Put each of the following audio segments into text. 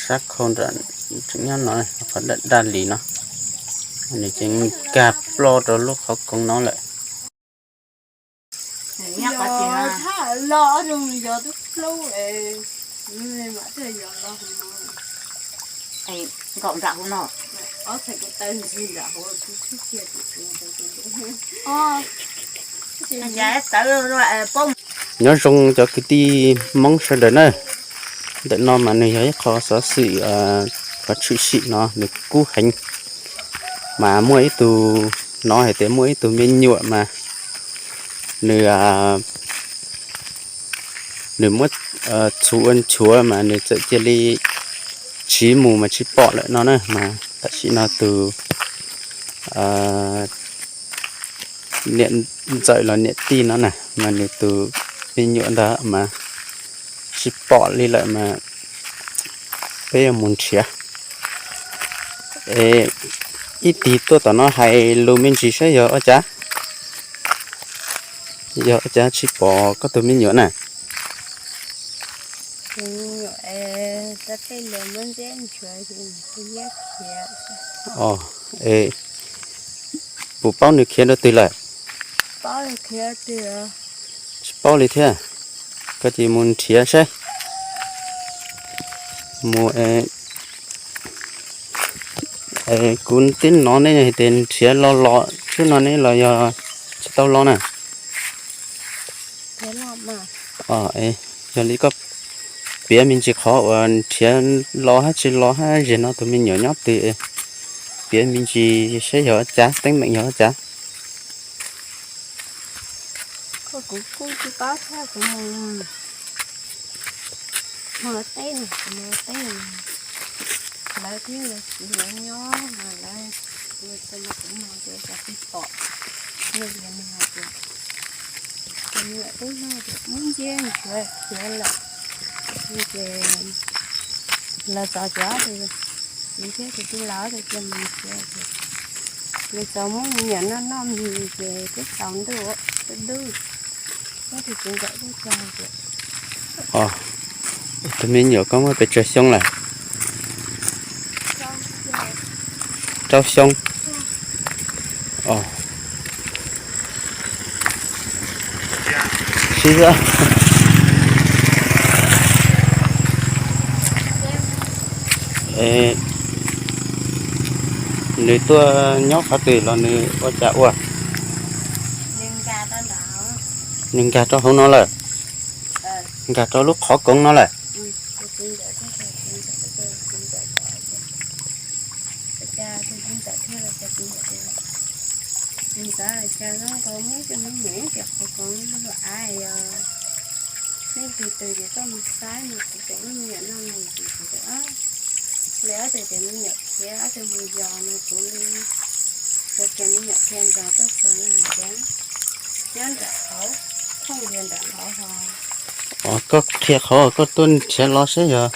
Sab khau nram, tseem nyob no, qhov daj daj li no, nws ces nkag ploj rau lub qhov koov no lawm. Nyob zoo cov kwv tij Hmoob sawv daws na, ntawm no mas nws yog ib qho xov xwm, qhov tshwm sim no nws kub heev, mas muaj ib tug, hnov hais tias muaj ib tug me nyuam mas nws, nws muab txhuv ua nchuav mas nws txawm cia li tsiv mus mas tsis pom lawm no na, mas tam sim no tus niam ntxawm los niam tij no na, mas nws tus me nyuam ntawd mas tsis pom li lawm mas peb yuav mus nrhiav. Es ib tig tuaj tom no hais lus me ntsis saib yog ua cas, yog ua cas tsis pom koj tus me nyuam na? Puas paub nws khiav rau twg lawm? Tsis paub li thiab. Koj cia mus nrhiav saib. Mus, kuv twb hnov nej hais tias nrhiav los los xwb no ne los yog tsis tau los na? Yog li koj piav me ntsis qhov uas nrhiav los hab tsis los hab, zem no tus me nyuam nyob twg, piav me ntsis saib yog ua cas, teeb meem yog ua cas. Kuv kuj tsis paub thiab, kuv mus, mus teb, mus teb, lawv thiab lawv txiv lawv nyob mas lawv, kuv mus ces cov tsis pom, nej li nws hais tias tus me nyuam tub hlob tias muab ntsia nchuav khiav lawm, ces lawv txov cov, txiv thiab tus tij laug tias cia mus nrhiav, lawv txov muab me nyuam noj noj mis ces twb tsaus ntuj, twb dub, muab tus txiv ntxawm tuaj txog tias, tus me nyuam koj muaj pes tsawg xyoo lawm? Rau xyoo. Sib, nws tuaj nyob qhov twg los nws ua cas ua? Nws nkag rau hauv no lawm, nkag rau lub qhov koov no lawm. Ntxawm, cas zoo nkaus muab cov me nyuam ib tias qhov koov luaj av yog, leej twg twg ces koj mus saib no kuv cov me nyuam noj no ces kuv tias, lawv ob tug tias me nyuam khiav ob tug mus yos no kuv li, kuv tias me nyuam khiav nrog tuaj txog no hais tias nyob nram hauv, thooj nrog nram hauv ho. Koj qhia qhov koj tuaj nrhiav los saib yog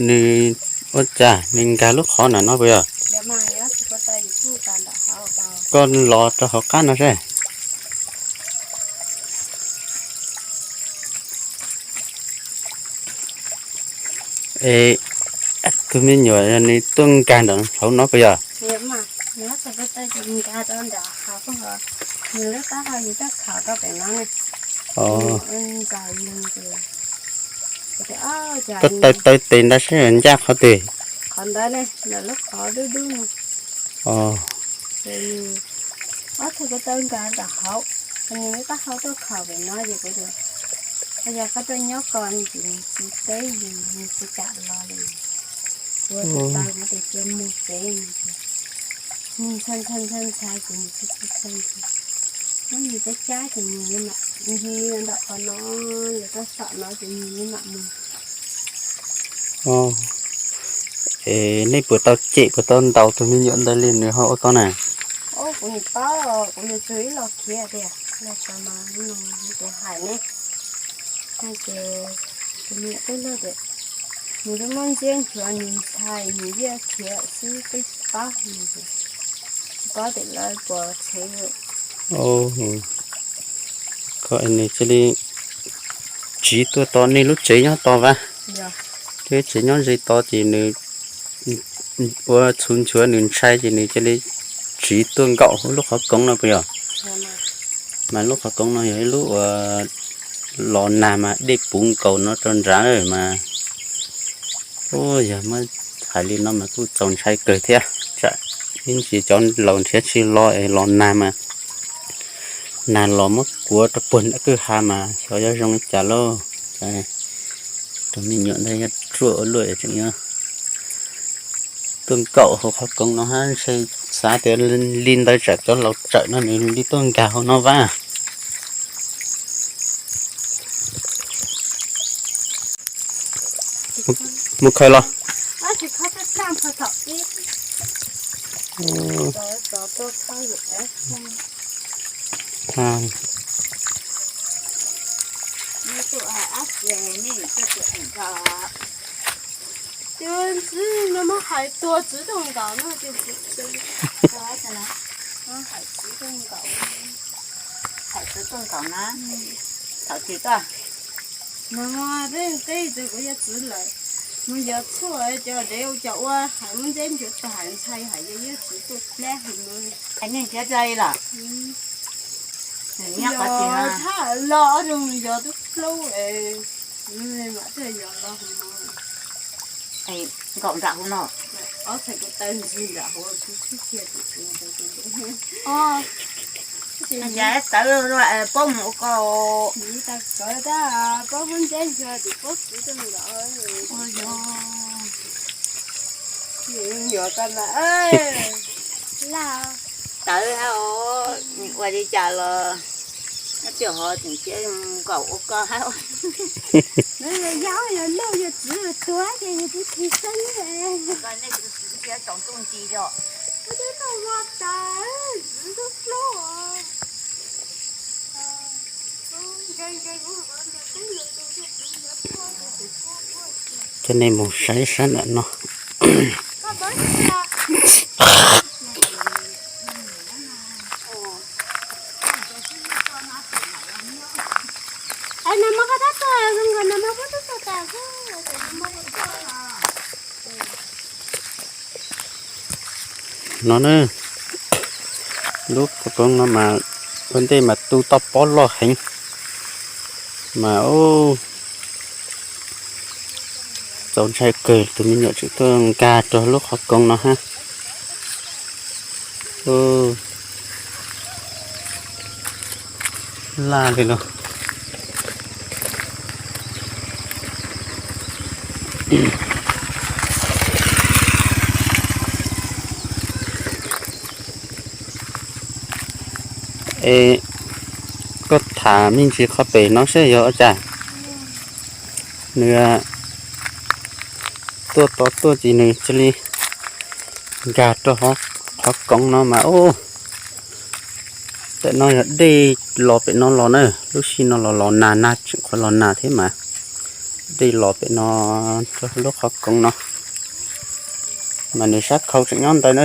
nws ua cas nws nkag lub qhov nram no puas yog? Koj los rau hauv qab no seb. Es tus me nyuam nws tuaj nkag nram hauv no puas yog? Koj taw taw tes nrad seb ncaj qhov twg. Qhov ntawd ne, lub qhov dub dub no. Ob tug ko taw nkag nram hauv, nws lub taub hau tuaj khaum pem no ces kuv tias, yog koj tuaj nyob ko ces nws tsis teb yus, nws tsis kam los li. Kuv tus taw kuv tias cia mus tsev, nws ntshai ntshai ntshai ntshai ces nws tsis tshai ntshai. Muab nws cab cab ces nws mam nce ntawm qhov no, yuav rau tom no ces nws mam mus. Es nej puas tau cem puas tau ntaus tus me nyuam ntawd li nws ho ua koj na? Kuv nim paub, kuv nim txog ib los khiav tiag, los txog mas tus hais ne, ces tus me nyuam tub hlob tias nws twb muab ntxiab nchuav nws ntshai nws yeej khiav xwb twb tsis paub, tsis paub tias lawv puas tshev. Koj nws cia li tsiv tuaj tom nej lub tsev nyob tod vas. Thiab tsev nyob ze tod ces nws ua txhuv nchuav nws ntshai ces nws cia li tsiv tuaj nkaum hauv lub qhov koov no puas yog? Mas lub qhov koov no yog ib lub uas los nag mas dej puv nkaus no rau nrad lawm mas. Ub, yog muab hais li no mas kuj txaus ntshai kawg thiab, tsam ib ntsis cov laus nrhiav tsis los es los nag mas, nag los muab kuav rau puag nram kwj ha mas xyov yuav zoo li cas lauj. Tus me nyuam ntawd yuav ruam ua luaj tseem yuav tuaj nkaum hauv qhov koov no hab, ntshe xav tias li ntawd tsam cov laus tsawm no nws li tuaj nkag hauv no vaj. Mus khaws los. Tus txiv no muab hais tuag txiv tuaj nkaum no, tus txiv, hais txiv tuaj nkaum, hais txiv tuaj nkaum na, thaum tsis tuaj. No, peb teb tsis kuv yog txiv lawm, mus yog tshuaj cov dev ua cov ua hais muab ntxeb nchuav tag ntshai hais yog yog txiv tuaj plab hais no. Qhov nej nrhiav txog los? Nyob qhov twg no? Thaj los rau yog tub plaub es, mam twb yog los hais no. Nkaum nram hauv no. Ob txhais ko taw ntxig nram hauv, kuv khib kiag tus tus tus tus. Tawv paub mus ua ko. Tag kawg tag, paub muab ntxeb nchuav tus paub txiv tuaj nkaum. Ua yog nyuam ko mas, laj tawv hab, ua li cas los, peb ho tseem cia nkaum ua ko hab. Yog yog lauj yog txiv tuag ces yog tib khi xeeb. Txiv tsaus ntuj nti os. Txiv tub plaub. Coj nej mus saib sab nram no. No na, lub qhov koov no mas ua ntej mas tu toj pob loj heev mas, txaus ntshai kawg, tus me nyuam tseem tuaj nkag rau lub qhov koov no hab. Laj li los. Es koj tham me ntsis qhov pem no seb yog ua cas. Nws tuaj tod tuaj ces nws cia li nkag rau qhov koov no mas ub. Tam no yog dej los pem no los na, lub sij no los los nag, nag tseem qhuav los nag thiab mas. Dej los pem no rau lub qhov koov no. Mas nws sab khau tseem nyob ntawd na.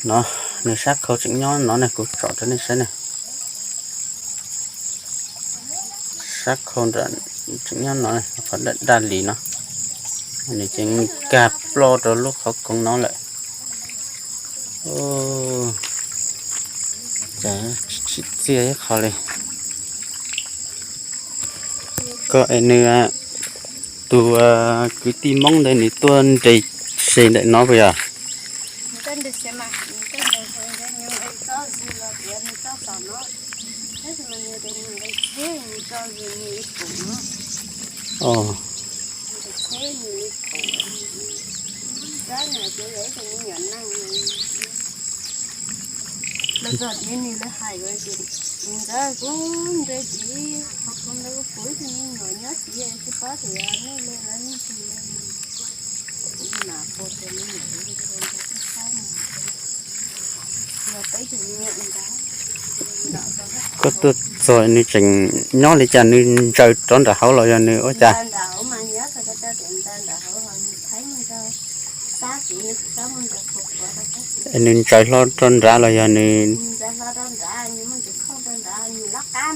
No, nws sab khau tseem nyob no ne, kuv tsom rau nej saib ne. Sab khau nram tseem nyob no, qhov daj daj lis no. Nws ces nkag ploj rau lub qhov koov no lawm. Cas tsis txiaj ib qho li. Koj es nws, tus kwv tij Hmoob ntawd nws tuaj nres se ntawm no puas yog? Lawv txog ces nws lawv hais ua ces nws ntawd kuv nres ces qhov kuv ntawd kuv ib tug me nyuam nyob tid tsis paub tias nej li lawv yeej tsis li. Kuv mam pom tus me nyuam li ntawd kuv saib no, yog peb tus me nyuam ntawd. Koj tuaj txog nws tseem nyob li cas, nws ntsaws rov nram hauv los yog nws ua cas? Ntsaws nram hauv mas nyob txog ko taw tias ntsaws nram hauv los nws thaib mus rau sab tid, sab mus nram qhuav qhuav rau sab tid. Nws ntsaws hlo rau nrad los yog nws? Ntsaws hlo rau nrad, nws muaj ntsis khauj rau nrad, nws loj qab.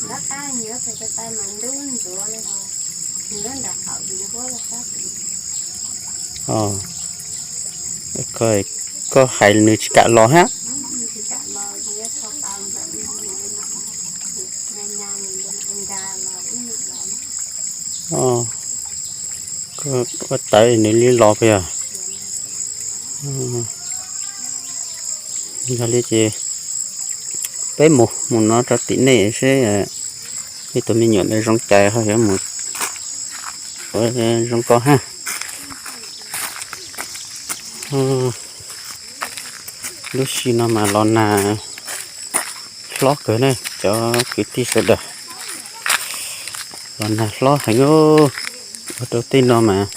Loj qab nws yuav txog ko taw mas ntub ntxuav li hos. Koj hais nws tsis kam los hab. Koj ua tawv nws li los puas yog? Yog li ces peb mus mus no rau tim nej seb ib tug me nyuam lawv zoo cai ho yuav mus ua zoo ko hab. Lub sij no mas los nag hlob kawg ne cov kwv tij sawv daws. Los nag hlob heev. Ua rau tej no mas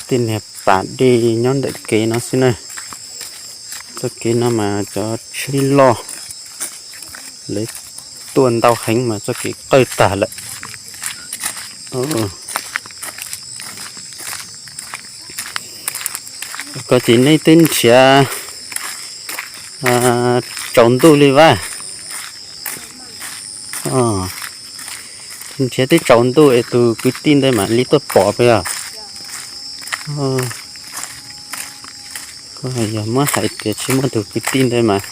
tej niag pas dej nyob ntawm kev no xwb na. Txoj kev no mas cov tsheb loj lawv tuaj ntau heev mas txoj kev qawj tag lawm. Koj ces nej twb nrhiav tsaus ntuj li vaj. Nrhiav twb tsaus ntuj es tus kwv tij ntawd mam li tuaj pom puas yog? Koj yog muab hais tias tsis muaj tus kwv tij ntawd mas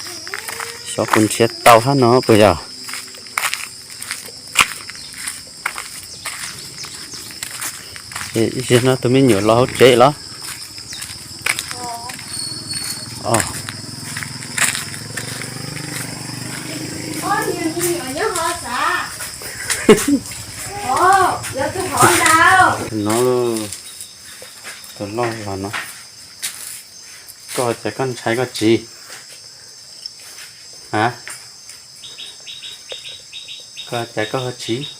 xyov puas nrhiav tau hab no puas yog? Zaum no tus me nyuam los hauv tsev los? No, tus loj los no. Koj cas koj ntshai koj tsis? A, koj cas koj ho tsis?